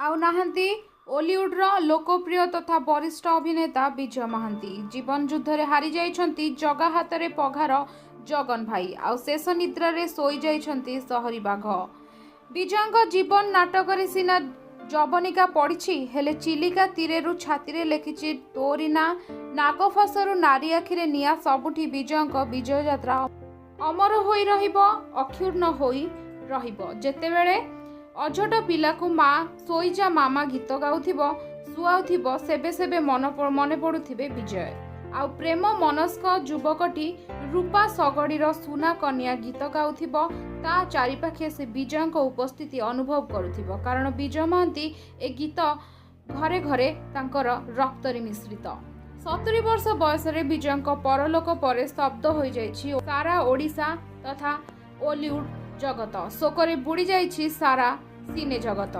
ଆଉ ନାହାନ୍ତି ଓଲିଉଡର ଲୋକପ୍ରିୟ ତଥା ବରିଷ୍ଠ ଅଭିନେତା ବିଜୟ ମହାନ୍ତି। ଜୀବନ ଯୁଦ୍ଧରେ ହାରିଯାଇଛନ୍ତି ଜଗା ହାତରେ ପଘାର ଜଗନ ଭାଇ, ଆଉ ଶେଷ ନିଦ୍ରାରେ ଶୋଇଯାଇଛନ୍ତି ସହରୀ ବାଘ। ବିଜୟଙ୍କ ଜୀବନ ନାଟକରେ ସିନା ଜବନିକା ପଡ଼ିଛି, ହେଲେ ଚିଲିକା ତୀରେରୁ ଛାତିରେ ଲେଖିଛି ତୋରି ନାଁ, ନାଗଫାସରୁ ନାରୀ ଆଖିରେ ନିଆଁ, ସବୁଠି ବିଜୟଙ୍କ ବିଜୟ ଯାତ୍ରା ଅମର ହୋଇ ରହିବ, ଅକ୍ଷୁଣ୍ଣ ହୋଇ ରହିବ। ଯେତେବେଳେ ଅଝଟ ପିଲାକୁ ମା ଶୋଇଯା ମାମା ଗୀତ ଗାଉଥିବ, ଶୁଆଉଥିବ, ସେବେ ସେବେ ମନେ ପଡ଼ୁଥିବେ ବିଜୟ। ଆଉ ପ୍ରେମ ମନସ୍କ ଯୁବକଟି ରୂପା ଶଗଡ଼ିର ସୁନା କନ୍ୟା ଗୀତ ଗାଉଥିବ, ତା ଚାରିପାଖେ ସେ ବିଜୟଙ୍କ ଉପସ୍ଥିତି ଅନୁଭବ କରୁଥିବ। କାରଣ ବିଜୟ ମହାନ୍ତି ଏ ଗୀତ ଘରେ ଘରେ ତାଙ୍କର ରକ୍ତରେ ମିଶ୍ରିତ। 70 ବର୍ଷ ବୟସରେ ବିଜୟଙ୍କ ପରଲୋକ ପରେ ସ୍ତବ୍ଧ ହୋଇଯାଇଛି ସାରା ଓଡ଼ିଶା ତଥା ଓଲିଉଡ ଜଗତ। ଶୋକରେ ବୁଡ଼ି ଯାଇଛି ସାରା ସିନେ ଜଗତ।